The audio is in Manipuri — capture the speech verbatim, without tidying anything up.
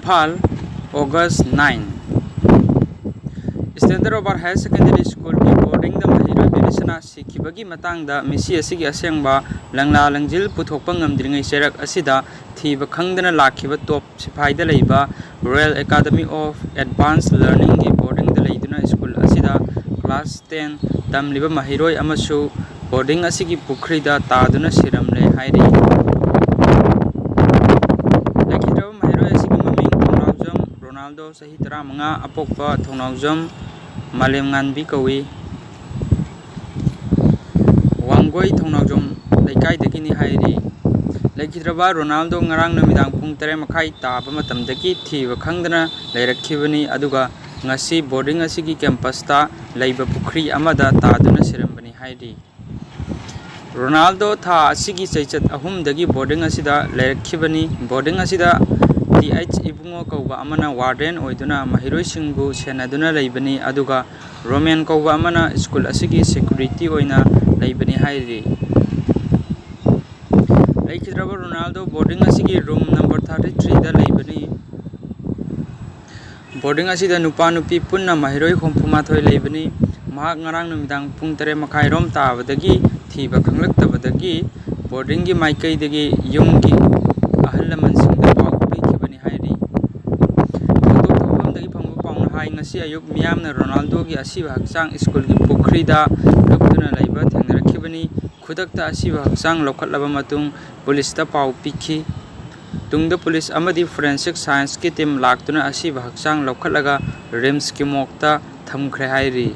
Imphal, August nine꯫ Standard Robert Higher Secondary Schoolꯒꯤ boardingꯗ ꯃꯍꯩꯔꯣꯏ ꯕꯤꯕꯤꯁꯅꯥ ꯁꯤꯈꯤꯕꯒꯤ ꯃꯇꯥꯡꯗ ꯃꯤꯁꯤ ꯑꯁꯤꯒꯤ ꯑꯁꯦꯡꯕ ꯂꯪꯂꯥ ꯂꯪꯖꯤꯜ ꯄꯨꯊꯣꯛꯄ ꯉꯝꯗ꯭ꯔꯤꯉꯩ ꯆꯩꯔꯛ ꯑꯁꯤꯗ ꯊꯤꯕ ꯈꯪꯗꯅ ꯂꯥꯛꯈꯤꯕ ꯇꯣꯞ ꯁꯤꯐꯥꯏꯗ ꯂꯩꯕ Royal Academy of Advanced Learningꯒꯤ boardingꯗ ꯂꯩꯗꯨꯅ school ꯑꯁꯤꯗ class ten ꯇꯝꯂꯤꯕ ꯃꯍꯩꯔꯣꯏ ꯑꯃꯁꯨ boarding ꯑꯁꯤꯒꯤ ꯄꯨꯈ꯭ꯔꯤꯗ ꯇꯥꯗꯨꯅ ꯁꯤꯔꯝꯂꯦ ꯍꯥꯏꯔꯤ꯫ ꯂꯩꯈꯤꯗ꯭ꯔꯕ ꯃꯍꯩꯔꯣꯏ ꯑꯁꯤꯒꯤ ꯃꯃꯤꯡ ꯊꯧꯅꯥꯎꯖꯝ ꯔꯣꯅꯥꯜꯗꯣ, ꯆꯍꯤ ꯇꯔꯥꯃꯉꯥ, ꯑꯄꯣꯛꯄ ꯊꯧꯅꯥꯎꯖꯝ ꯃꯥꯂꯦꯝꯉꯥꯟꯕꯤ ꯀꯧꯏ꯫ ꯋꯥꯡꯒꯣꯏ ꯊꯧꯅꯥꯎꯖꯝ ꯂꯩꯀꯥꯏꯗꯒꯤꯅꯤ ꯍꯥꯏꯔꯤ꯫ ꯂꯩꯈꯤꯗ꯭ꯔꯕ ꯔꯣꯅꯥꯜꯗꯣ ꯉꯔꯥꯡ ꯅꯨꯃꯤꯗꯥꯡ ꯄꯨꯡ ꯇꯔꯦꯠ ꯃꯈꯥꯏ ꯇꯥꯕ ꯃꯇꯝꯗꯒꯤ ꯊꯤꯕ ꯈꯪꯗꯅ ꯂꯩꯔꯛꯈꯤꯕꯅꯤ, ꯑꯗꯨꯒ ꯉꯁꯤ boarding ꯑꯁꯤꯒꯤ campusꯇ ꯂꯩꯕ ꯄꯨꯈ꯭ꯔꯤ ꯑꯃꯗ ꯇꯥꯗꯨꯅ ꯁꯤꯔꯝꯕꯅꯤ ꯍꯥꯏꯔꯤ꯫ ꯔꯣꯅꯥꯜꯗꯣ ꯊꯥ ꯑꯁꯤꯒꯤ ꯆꯩꯆꯠ ꯑꯍꯨꯝꯗꯒꯤ boarding ꯑꯁꯤꯗ ꯂꯩꯔꯛꯈꯤꯕꯅꯤ꯫ Boarding ꯑꯁꯤꯗ ꯇꯤ ꯑꯩꯆ ꯏꯕꯨꯡꯉꯣ ꯀꯧꯕ ꯑꯃꯅ warden ꯑꯣꯏꯗꯨꯅ ꯃꯍꯩꯔꯣꯏꯁꯤꯡꯕꯨ ꯁꯦꯟꯅꯗꯨꯅ ꯂꯩꯕꯅꯤ, ꯑꯗꯨꯒ ꯔꯣꯃꯦꯟ ꯀꯧꯕ ꯑꯃꯅ school ꯑꯁꯤꯒꯤ security ꯑꯣꯏꯅ ꯂꯩꯕꯅꯤ ꯍꯥꯏꯔꯤ꯫ ꯂꯩꯈꯤꯗ꯭ꯔꯕ ꯔꯣꯅꯥꯜꯗꯣ boarding ꯑꯁꯤꯒꯤ room number thirty threeꯗ ꯂꯩꯕꯅꯤ꯫ Boarding ꯑꯁꯤꯗ ꯅꯨꯄꯥ ꯅꯨꯄꯤ ꯄꯨꯟꯅ ꯃꯍꯩꯔꯣꯏ ꯍꯨꯝꯐꯨ ꯃꯥꯊꯣꯏ ꯂꯩꯕꯅꯤ꯫ ꯃꯍꯥꯛ ꯉꯔꯥꯡ ꯅꯨꯃꯤꯗꯥꯡ ꯄꯨꯡ ꯇꯔꯦꯠ ꯃꯈꯥꯏꯔꯣꯝ ꯇꯥꯕꯗꯒꯤ ꯊꯤꯕ ꯈꯪꯂꯛꯇꯕꯗꯒꯤ boardingꯒꯤ ꯃꯥꯏꯀꯩꯗꯒꯤ ꯌꯨꯝꯒꯤ ꯑꯍꯜ ꯂꯃꯟꯁꯤꯡꯗ ꯄꯥꯎ ꯄꯤꯈꯤꯕꯅꯤ ꯍꯥꯏꯔꯤ꯫ ꯊꯧꯗꯣꯛ ꯊꯣꯛꯐꯝꯗꯒꯤ ꯐꯪꯕ ꯄꯥꯎꯅ ꯍꯥꯏ, ꯉꯁꯤ ꯑꯌꯨꯛ ꯃꯤꯌꯥꯝꯅ ꯔꯣꯅꯥꯜꯗꯣꯒꯤ ꯑꯁꯤꯕ ꯍꯛꯆꯥꯡ schoolꯒꯤ ꯄꯨꯈ꯭ꯔꯤꯗ ꯂꯨꯞꯇꯨꯅ ꯂꯩꯕ ꯊꯦꯡꯅꯔꯛꯈꯤꯕꯅꯤ꯫ ꯈꯨꯗꯛꯇ ꯑꯁꯤꯕ ꯍꯛꯆꯥꯡ ꯂꯧꯈꯠꯂꯕ ꯃꯇꯨꯡ ꯄꯨꯂꯤꯁꯇ ꯄꯥꯎ ꯄꯤꯈꯤ꯫ ꯇꯨꯡꯗ ꯄꯨꯂꯤꯁ ꯑꯃꯗꯤ forensic scienceꯀꯤ team ꯂꯥꯛꯇꯨꯅ ꯑꯁꯤꯕ ꯍꯛꯆꯥꯡ ꯂꯧꯈꯠꯂꯒ RIMSꯀꯤ morgueꯇ ꯊꯝꯈ꯭ꯔꯦ ꯍꯥꯏꯔꯤ꯫